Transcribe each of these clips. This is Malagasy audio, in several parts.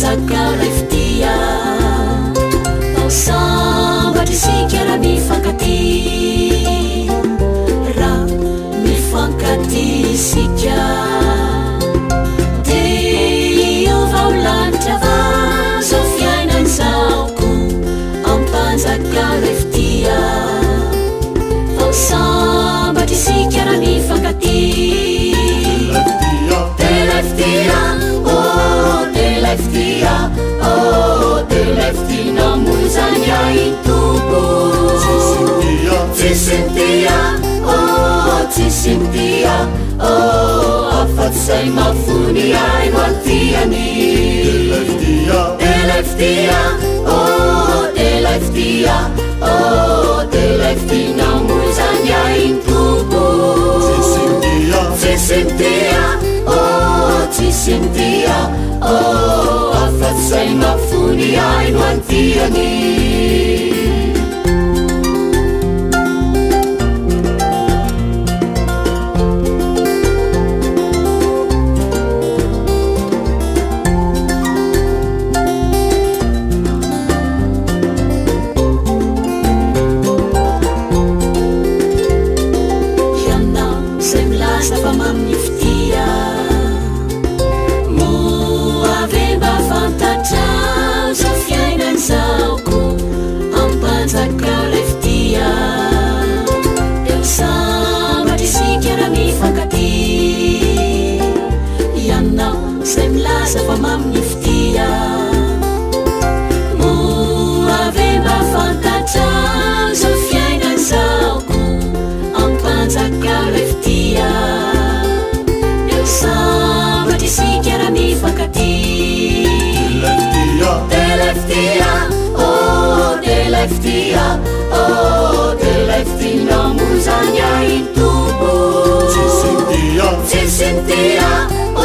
Ampanjakao ilay fitia. Fa ho sambatra isika raha mifankatia. Raha mifankatia isika. Dia hiova ho lanitra va izao fiainana izao koa ampanjakao ilay fitia. Fa ho sambatra isika raha mifankatia. Dia ilay fitia, oh, dia ilay fitia, oh, dia ilay fitia namoizany ahy ny Tompo. Tsisy mitia, oh, tsisy mitia, oh, afa-tsy izay mahafoy ahy no antiany. Dia ilay fitia, oh, dia ilay fitia, oh, dia ilay fitia namoizany ahy ny Tompo. Tsisy mitia, oh, tsisy mitia, oh, afa-tsy izay mahafoy ahy no antiany. Ianao izay milaza fa mamy ny fitia, moa ve mba fantatrao izao fiainana izao koa ampanjakao ilay fitia. Dia ho sambatra isika raha mifankatia. Ianao izay milaza fa mamy ny fitia, moa ve mba fantatrao izao fiainana izao koa ampanjakao ilay fitia. Dia ho sambatra isika raha mifankatia. Dia ilay fitia, oh, dia ilay fitia, oh, dia ilay fitia namoizany ahy ny Tompo. Tsisy mitia, oh,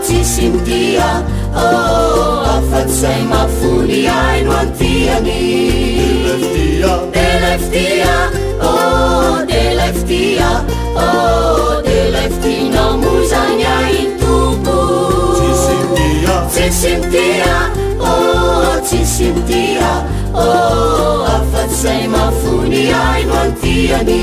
tsisy mitia, oh, afa-tsy izay mahafoy ahy no antiany. Dia ilay fitia, oh, dia ilay fitia, oh, dia ilay fitia namoizany ahy ny Tompo. Tsisy mitia, oh, tsisy mitia, oh, afa-tsy izay mahafoy ahy no antiany.